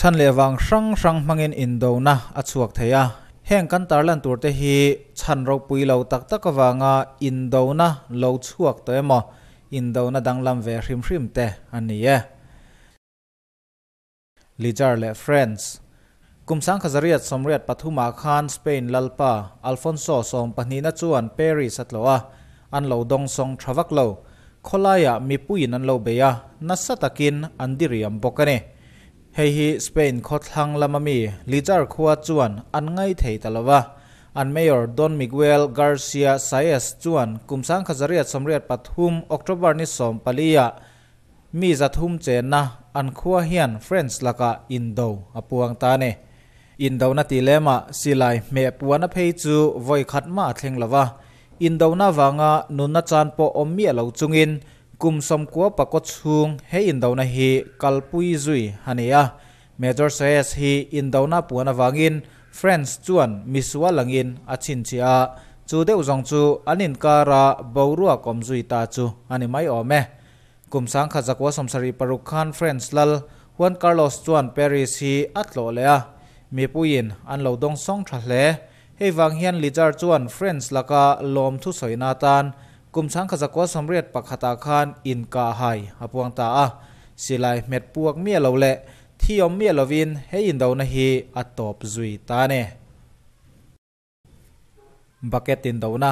Chhan leh vang hrang hrang hmangin indona a chhuak thei a, heng kan tarlan turte hi chhan ropui lo tak tak avanga indona lo chhuak tawh emaw indona danglam ve hrim hrim te a ni e. Lijar leh France. Kum 1883 ah khan Spain lalpa Alfonso 12na chuan Paris a tlawh a, an lo dawngsawng tha vak lo. Khawlaiah mipuiin an lo bei a, nasa takin an diriam bawk a ni. Hei hi Spain khawthlang lama mi Lijar khua chuan an ngaithei ta lo va, an Mayor Don Miguel Garcia Saez chuan kum 1883 October ni 14 ah Mi 300 chenna an khua hian France lakah indo a puang ta a ni. Indona tih lemah silai hmeh puana phei chu vawi khat mah a thleng lo va, indona vanga nunna chan pawh awm miah lo chungin kum 90 pakaw chhung he indona hi kalpui zui a ni a. Major Saez hi indona puan avangin France chuan misual angin a chhinchhiah a, chu deuh zawng chu an inkara boruak awm zui ta chu a ni mai awm e. Kum 1976 khan France lal Juan Carlos chuan Paris hi a tlawh leh a, mipuiin an lo dawngsawng tha hle. Hei vang hian Lijar chuan France laka lawm thusawina atan kum 1981 ah khan inkahhai a puang ta a. Silai hmet puak miah lo leh thi awm miah lovin he indona hi a tawp zui ta a ni. Bucket indona.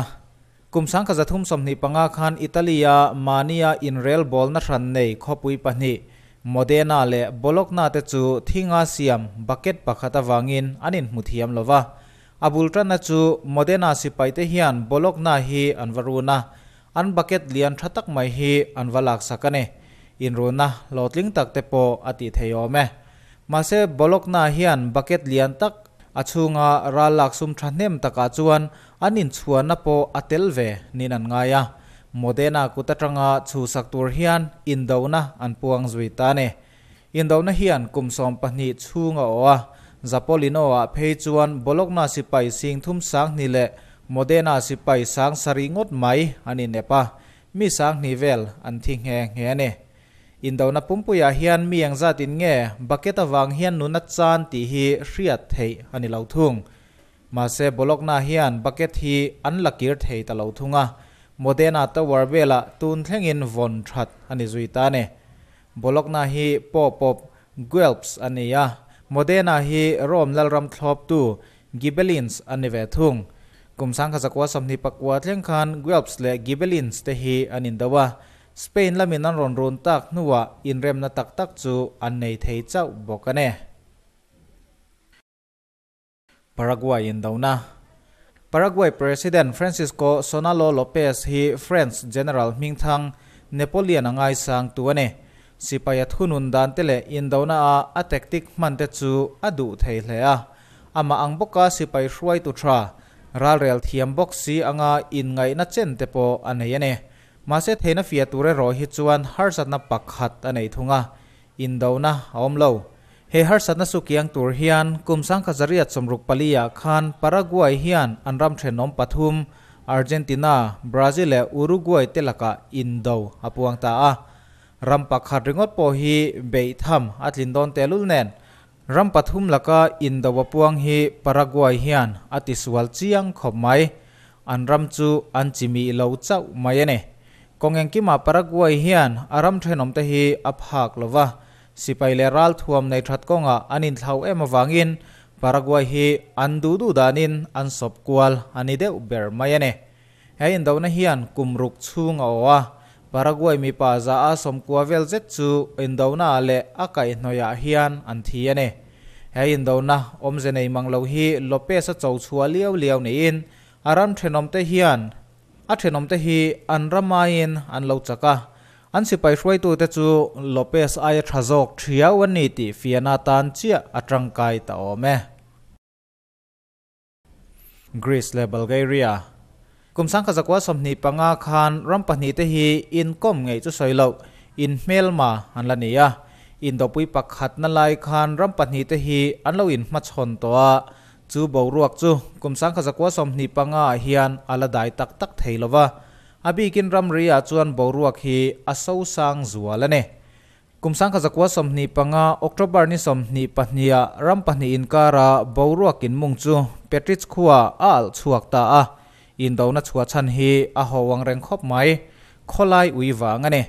Kum 1325 khan Italy-a mahnia inrel bawlna hran nei khawpui pahnih, Modena leh Bologna te chu thinga siam bucket pakhat avangin an inhmu thiam lo va. A bul tanna chu Modena sipaite hian Bologna hi an va run a, an bucket lian tha tak mai hi an va laksak a ni. Inrunna hlawhtling tak te pawh a tih thei awm e. Mahse, Bologna hian bucket lian tak a chhunga ral lak sum thahnem takah chuan an inchhuanna pawh a tel ve niin an ngai a. Modena kut atanga chhuhsak tur hian indona an puang zui ta a ni. Indona hian kum 12 chhung a awh a, Zapolino-ah phei chuan Bologna sipai 32,000 leh Modena sipai 7,000 ngawt mai an inep a, mi 2,000 vel an thi nghe nghe a ni. Indona pumpuiah hian mi engzatin nge bucket avang hian nuna chan tih hi hriat theih a ni lo thung. Mahse Bologna hian bucket hi an la kir thei ta lo thung a, Modena Tower velah tun thlengin vawn that a ni zui ta a ni. Bologna hi Pope of Guelphs a ni a, Modena hi Rome lalram thlawptu Ghibellines an ni ve thung. Kum 1929 thleng khan Guelphs leh Ghibellines te hi an indo a, Spain lamin an rawn run tak hnuah inremna tak tak chu an nei thei chauh bawk a ni. Paraguay indona. Paraguay President Francisco Sonalo Lopez hi French General hmingthang Napoleon a ngaisang tu a ni. Sipai a thunun dan te leh indona a a tactic hman te chu a duh thei hle a. Amah ang bawka sipai hruaitu tha, ralrel thiam bawk si anga inngaihna chen te pawh a nei a ni. Mahse theihna fiah tur erawh hi chuan harsatna pakhat a nei thung a, indona a awm lo. He harsatna su kiang tur hian kum 1964 ah khan Paraguay hian an ram thenawm pathum, Argentina, Brazil leh Uruguay te lakah indo a puang ta a. Ram pakhat ringawt pawh hi beih tham a tlin dawn tehlul nen, ram pathum laka indo a puang hi Paraguay hian a tisual chiang khawp mai. An ram chu an chimih lo chauh mai a ni. Kawng engkimah Paraguay hian a ram thenawmte hi a phak lo va, sipai leh ralthuam nei that kawngah an inthlau em avangin Paraguay hi an duh duh danin an sawp kual a ni deuh ber mai a ni. He indona hian kum ruk chhung a awh a, Paraguay mipa 90 vel zet chu indona leh a kaihhnawihah hian an thi a ni. He indona awmze nei mang lo hi Lopez-a cho chhuah liau liau niin a ram thenawmte hian a thenawmte hi an ramaiin an lo chak a, an sipai hruaitute chu Lopez aia tha zawk thiau an ni tih fiahna tan chiah a tangkai ta awm e. Greece leh Bulgaria. Kum 1925 khan ram pahnih te hi inkawm ngeih chu sawi loh, inhmelma an la ni a. Indopui pakhatna lai khan ram pahnih te hi an lo inhmachhawn tawh a, chu boruak chu kum 1925 ah hian a la dai tak tak thei lo va. A bikin ramri ah chuan boruak hi a sosang zual a ni. Kum 1925 October ni 22 ah ram pahnih inkara boruak inmung chu Petrich khua a alh chhuak ta a. Indona chhuah chhan hi a ho ang reng khawp mai, khawlai ui vang a ni.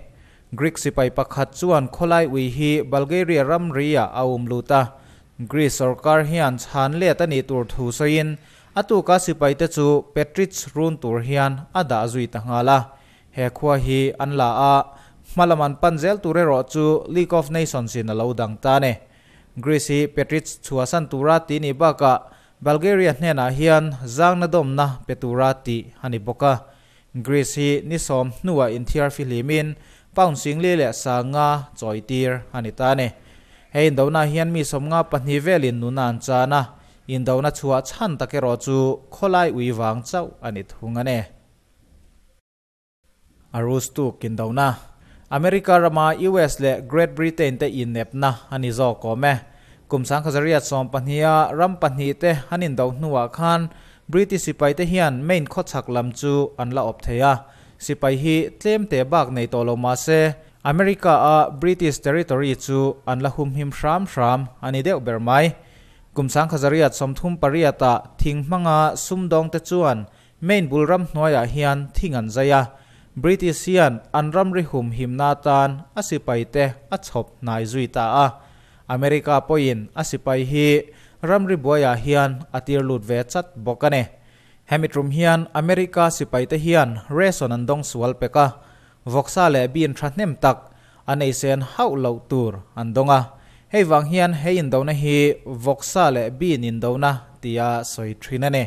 Greek sipai pakhat chuan khawlai ui hi Bulgaria ramri ah a um lut a. Greece sorkar hian chhan let a nih tur thu sawiin a tuka sipaite chu Petrich run tur hian a dah zui ta nghal a. He khua hi an la a, hmalam an pan zel tur erawh chu League of Nations in a lo dang ta a ni. Greece hi Petrich chhuahsan tura tih nih bakah Bulgaria hnenah hian zangna dawmna pe tura tih a ni bawk a. Greece hi ni sawm hnuah inthiar fihlimin pound singli leh sanga chawitir a ni ta a ni. He indona hian mi 52 velin nuna an chan a, indona chhuah chhan tak erawh chu khawlai ui vang chauh a ni thung a ni. Arus tuk indona. America rama US leh Great Britain te innepna a ni zawk awm e. Kum 1812 a ram pahnih te an indo hnuah khan British sipai te hian Maine khawchhak lam chu an la awp thei a. Sipai hi tlem te bak nei tawh lo mah se America a British territory chu an la humhim hram hram a ni deuh ber mai. Kum 1838 ah thing hmanga sumdawng te chuan Maine bul ram hnuaiah hian thing an zai a, British hian an ramri humhimna atan a sipaite a chhawp hnai zui ta a. America pawhin a sipai hi ramri buaiah hian a tir lut ve chat bawk a ni. Hemi tum hian America sipaite hian ration an dawng sual pek a, vawksa leh bean thahnem tak an eisen hauh loh tur an dawng a. Hei vang hian he indona hi vawksa leh bean indona tia sawi thin a ni.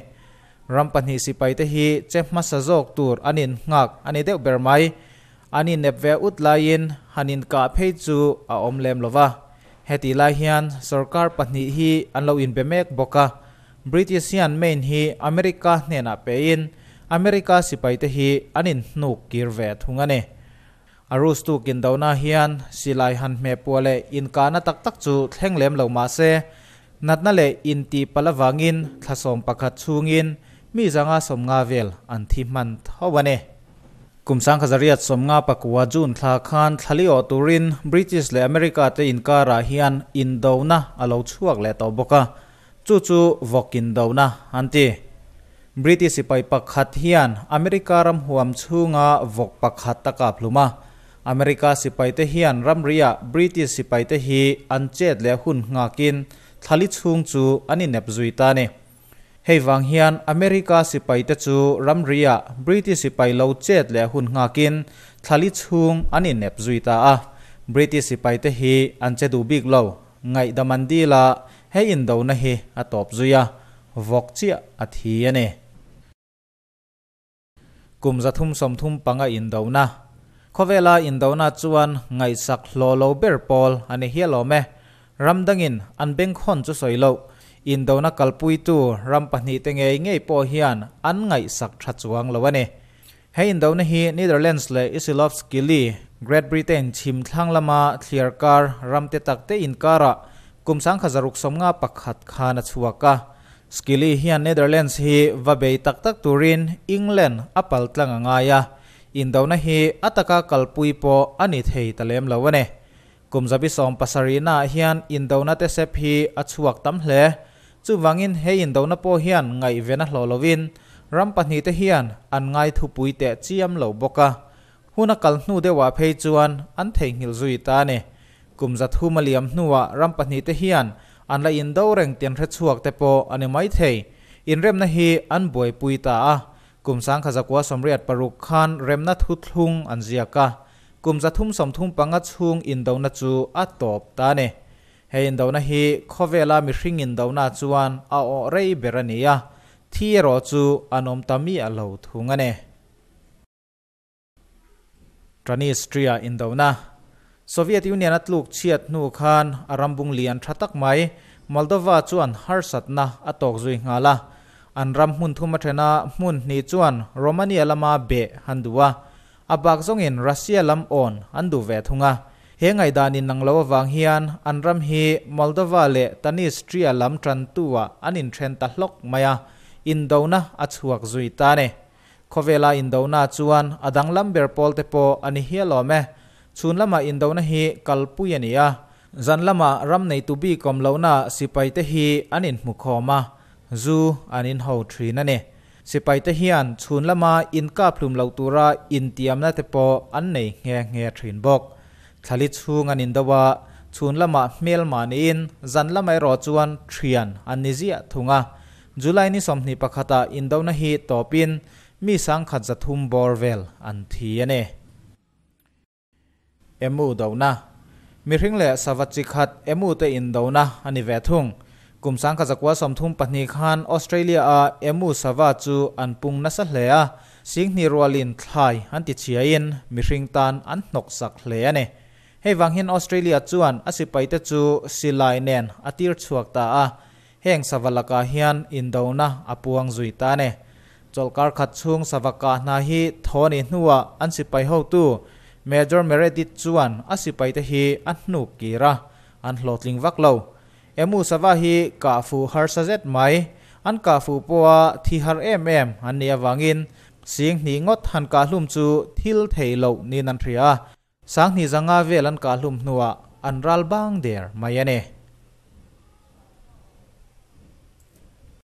Ram pahnih sipaite hi che hmasa zawk tur an innghak a ni deuh ber mai. An innep ve ut laiin han inkah phei chu a awm lem lo va. Hetih lai hian sorkar pahnih hi an lo inbe mek bawk a. British hian Maine hi America hnenah pein America sipaite hi an inhnuk kir ve thung a ni. Arus tuk indona hian silai han hmeh puah leh inkahna tak tak chu thleng lem lo mah se, natna leh intih palh avangin thla 11 chhungin mi 150 vel an thi hman tho a ni. Kum 1959 June thla khan thlali awh turin British leh America te inkarah hian indona a lo chhuak leh tawh bawk a, chu chu vawk indona an ti. British sipai pakhat hian America ram huam chhunga vawk pakhat a kap hlum a. America sipaite hian ramriah British sipaite hi an chet leh hun nghakin thlali chhung chu an innep zui ta a ni. Hei vang hian America sipaite chu ramriah British sipai lo chet leh hun nghakin thlali chhung an innep zui ta a. British sipaite hi an che duh bik lo, ngaihdam an dil a, hei indona hi a tawp zui a, vawk chiah a thi a ni. Kum 335 indona. Khawvela indona chuan ngaihsak hlawh lo ber pawl a ni hial awm e. Ram dangin an bengkhawn chu sawi loh. Indona kalpuitu ram pahnih te ngei ngei pawh hian an ngaihsak tha chuang lo a ni. He indona hi Netherlands leh Isle of Scilly, Great Britain chhim thlang lama thliar kar ram te tak te inkarah kum 1651 khan a chhuak a. Scilly hian Netherlands hi va bei tak tak turin England a pal tlang a ngai a, indona hi a taka kalpui pawh a ni thei ta lem lo a ni. Kum 17 naah hian indona te sep hi a chhuak tam hle. Chuvangin he indona pawh hian ngaihven a hlawh lovin ram pahnih te hian an ngai thupui teh chiam lo bawk a. Hun a kal hnu deuhah phei chuan an theihnghilh zui ta a ni. Kum 300 a liam hnuah ram pahnih te hian an la indo reng tian hre chhuak te pawh a ni mai thei. Inremna hi an buaipui ta a. Kum 1986 khan remna thuthlung an ziak a. Kum 335 chhung indona chu a tawp ta a ni. He indona hi khawvela mihring indona chuan a awh rei ber a ni a. Thi erawh chu an awm ta mi a lo thung a ni. Transnistria indona. Soviet Union a tluk chhiat hnu khan a rambung lian tha tak mai Moldova chuan harsatna a tawk zui nghal a. An ram hmun thum a thena hmun hnih chuan Romania lama be han duh a. A bak zawngin Russia lam awn an duh ve thung a. He ngaidanin nang lo awang hian an ram hi Moldova leh Transnistria lam tantua an inthen ta hlawk mai a. Indona a chhuak zui ta ni. Khawvela indona chuan a danglam ber pawl te pawh a ni hial awm e. Chhun lama indona hi kalpui a ni a, zan lama ram neitu bik awm lohna sipaite hi an inhmukhawm a, zu an inho thin a ni. Sipaite hian chhun lama inkaphlum lo tura intiamna te pawh an nei nghe nghe thin bawk. Thlali chhung an indo a, chhun lamah hmelma niin zan lama erawh chuan thian an ni ziah thung a. July ni 21 ah indona hi tawpin mi 1300 bawr vel an thi a ni. Emu dona. Mihring leh sava chi khat emu te indona a ni ve thung. Kum 1932 khan Australia a emu sava chu an pung nasa hle a, 20,000 rualin thlai an ti chhiain mihring tan an hnawk sak hle a ni. Hei vang hian Australia chuan a sipaite chu silai nen a tir chhuak ta a, heng sava lakah hian indona a puang zui ta a ni. Chawlhkar khat chhung sava kah hna hi thaw ni hnuah an sipai hotu Major Meredith chuan a sipaite hi a hnuk kir a, an hlawhtling vak lo. Emu sava hi kah fuh harsa zet mai, an kah fuh pawha thi har em em an nih avangin 20,000 ngawt han kah hlum chu thil thei loh niin an hria a. 2500 vel an kah hlum hnuah an ral bang der mai a ni.